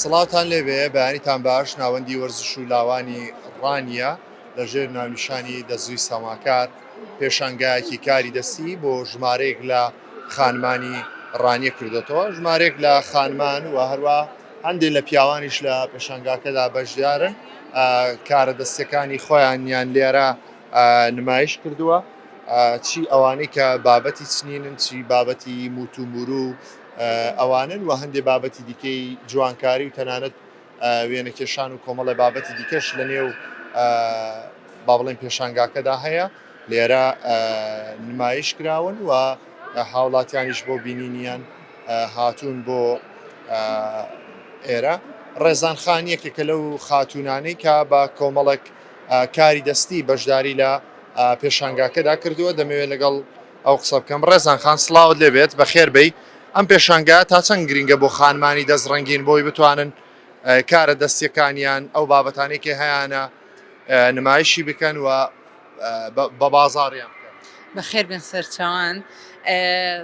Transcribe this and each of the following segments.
سڵاوتان لێبێ بەیانیتان باش ناوەندی وەرزش و لاوانی ڕانیە لە ژێر ناونیشانی دەزووی سەماکار پێشانگایەکی کاری دەستی بۆ ژمارەیەک لە خانمانی ڕانیە کردێتەوە ژمارەیەک لە خانمان و هەروە هەندێک لە پیاوانیش لە پێشانگاکەدا بەشدارن کارە دەستەکانی خۆیانیان لێرە نمایش کردووە چی ئەوانەی کە بابەتی چنینن چی بابەتی موتومورو ئەوانن و هەندێ بابەتی دیکەی جوانکاری و تەنانەت وێنەکێشان و کۆمەڵە بابەتی دیکەش لە نێو با بڵێن پێشانگاکەدا هەیە لێرە نمایش کراون و هاوڵاتیانیش بۆ بینینیان هاتوون بۆ ئێرە ڕێزان خان یەکێکە لەو خاتونانەی کە بە کۆمەڵێک کاری دەستی بەشداری لە پێشانگاکەدا کردووە دەمەوێت لەگەڵ ئەو قسە بکەم. ڕێزان خان سڵاوت لێ بێت بەخێر بێی ئەم پێشانگایە تا چەند گرینگە بۆ خانمانی دەست ڕەنگین بۆی بتوانن کارە دەستیەکانیان ئەو بابەتانەی کە هەیانە نمایشی بکەن و بە بازاڕیان بکەن. بەخێر بێن سەرچاوان.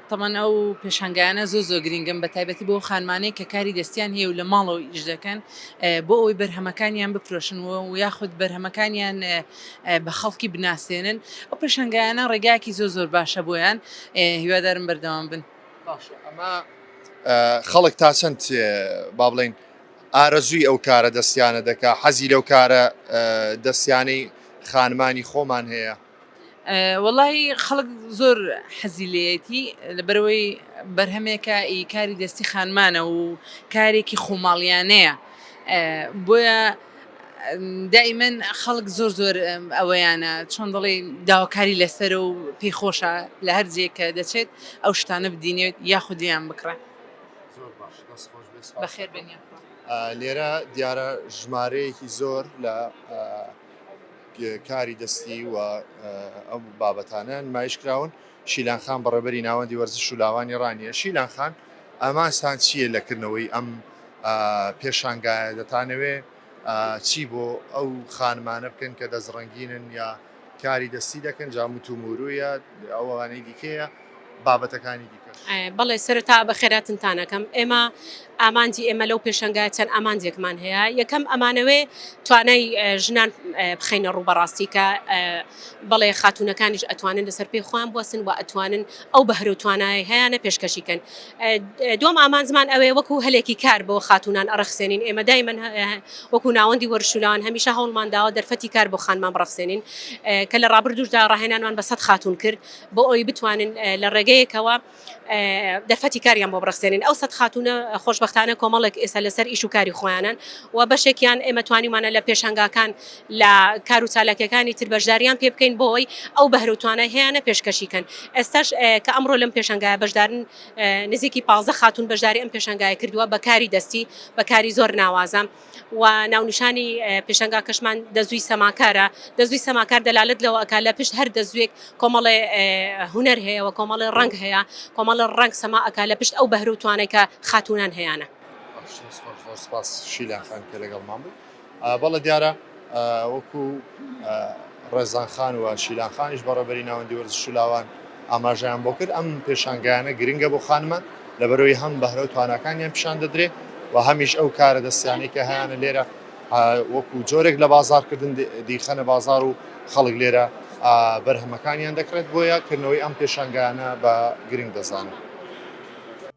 تەبعەن ئەو پێشانگایانە زۆر زۆر گرینگن بە تایبەتی بۆ خانمانەی کە کاری دەستیان هەیە و لە ماڵەوە ئیش دەکەن بۆ ئەوەی بەرهەمەکانیان بفرۆشن و یاخود بەرهەمەکانیان بە خەڵکی بناسێنن ئەو پێشانگایانە ڕێگایەکی زۆر زۆر باشە بۆیان هیوادارم بەردەوام بن. باشە ئەمە خەڵک تا چەند با بڵێین ئارەزووی ئەو کارە دەستیانە دەکا حەزی لەو کارە دەستیانەی خانمانی خۆمان هەیە؟ وەڵی خەڵک زۆر حەزی لێیەتی لەبەرەوەی بەرهەمێکە ئی کاری دەستی خانمانە و کارێکی خۆماڵیانەیە بۆیە دائیمەن خەڵک زۆر زۆر ئەوەیانە چۆن دەڵێی داواکاری لەسەرە و پێی خۆشە لە هەر جێ کە دەچێت ئەو شتانە بدینێت یاخود لێیان بکڕێ. زۆر باش دەست خۆش بێ سپاس بەخێر بێن یاخوا. لێرە دیارە ژمارەیەکی زۆر لە کاری دەستی و ئەو بابەتانە نمایش کراون شیلان خان بەڕێبەری ناوەندی وەرزش و لاوانی ڕانیە شیلان خان ئامانجتان چییە لە کردنەوەی ئەم پێشانگایە دەتانەوێ چی بۆ ئەو خانمانە بکەن کە دەستڕەنگینن یا کاری دەستی دەکەن جا متومورویە ئەوانەی دیکەیە بابەتەکانی دیکەش؟ بەڵێ سەرەتا بەخێراتنتان ئەکەم ئێمە ئامانجی ئێمە لەو پێشەنگایە چەند ئامانجێکمان هەیە یەکەم ئەمانەوێ توانای ژنان بخەینە ڕوو بەڕاستی کە بەڵێ خاتوونەکانیش ئەتوانن لەسەر پێی خۆیان بوەستن و ئەتوانن ئەو بەهرە و توانایەی هەیانە پێشکەشی کەن. دووەم ئامانجمان ئەوەیە وەکو هەلێکی کار بۆ خاتوونان ئەڕەخسێنین ئێمە دایمەن وەکو ناوەندی وەرشولاوان هەمیشە هەوڵمان داوە دەرفەتی کار بۆ خانمان بڕەخسێنین کە لە ڕابردووشدا ڕاهێنانمان بە سەد خاتوون کرد بۆ ئەوی بتوانن لە ڕێگەیەکەوە دەرفەتی کاریان بۆ بڕەخسێنین ئەو سەد خاتوونە خۆشبەختانە کۆمەڵێک ئێستا لەسەر ئیش و کاری خۆیانن و بەشێکیان ئێمە توانیمانە لە پێشانگاکان لە کار و چالاکیەکانی تر بەشداریان پێ بکەین بۆ ئەوەی ئەو بەهرە و توانای هەیانە پێشکەشی کەن ئێستاش کە ئەمڕۆ لەم پێشانگایە بەشدارن نزیکی 15 خاتوون بەشداری ئەم پێشانگایە کردووە بە کاری دەستی بە کاری زۆر ناوازە و ناونیشانی پێشانگاکەشمان دەزووی سەماکارە دەزووی سەماکار دەلالەت لەوە ئەکا لە پشت هەر دەزووێک کۆمەڵێ هونەر هەیە و کۆمەڵێ ڕەنگ هەیە کۆمەڵێ ڕەنگ سەما ئەکا لە پشت ئەو بەهرە و توانای کە خاتوونان هەیانە. زۆر سپاس شیلان خان کە لەگەڵمان بووی. بەڵێ دیارە وەکو ڕێزان خان و شیلان خانیش بەڕێبەری ناوەندی وەرزش و لاوان ئاماژەیان بۆ کرد ئەم پێشانگایانە گرنگە بۆ خانمان لەبەرەوەی هەم بەهرە و تواناکانیان پیشان دەدرێ و هەمیش ئەو کارە دەستیانەی کە هەیانە لێرە وەکو جۆرێک لە بازارکردن دیخەنە بازار و خەڵک لێرە بەرهەمەکانیان دەکڕێت بۆیە کردنەوەی ئەم پێشانگایانە بە گرنگ دەزانن.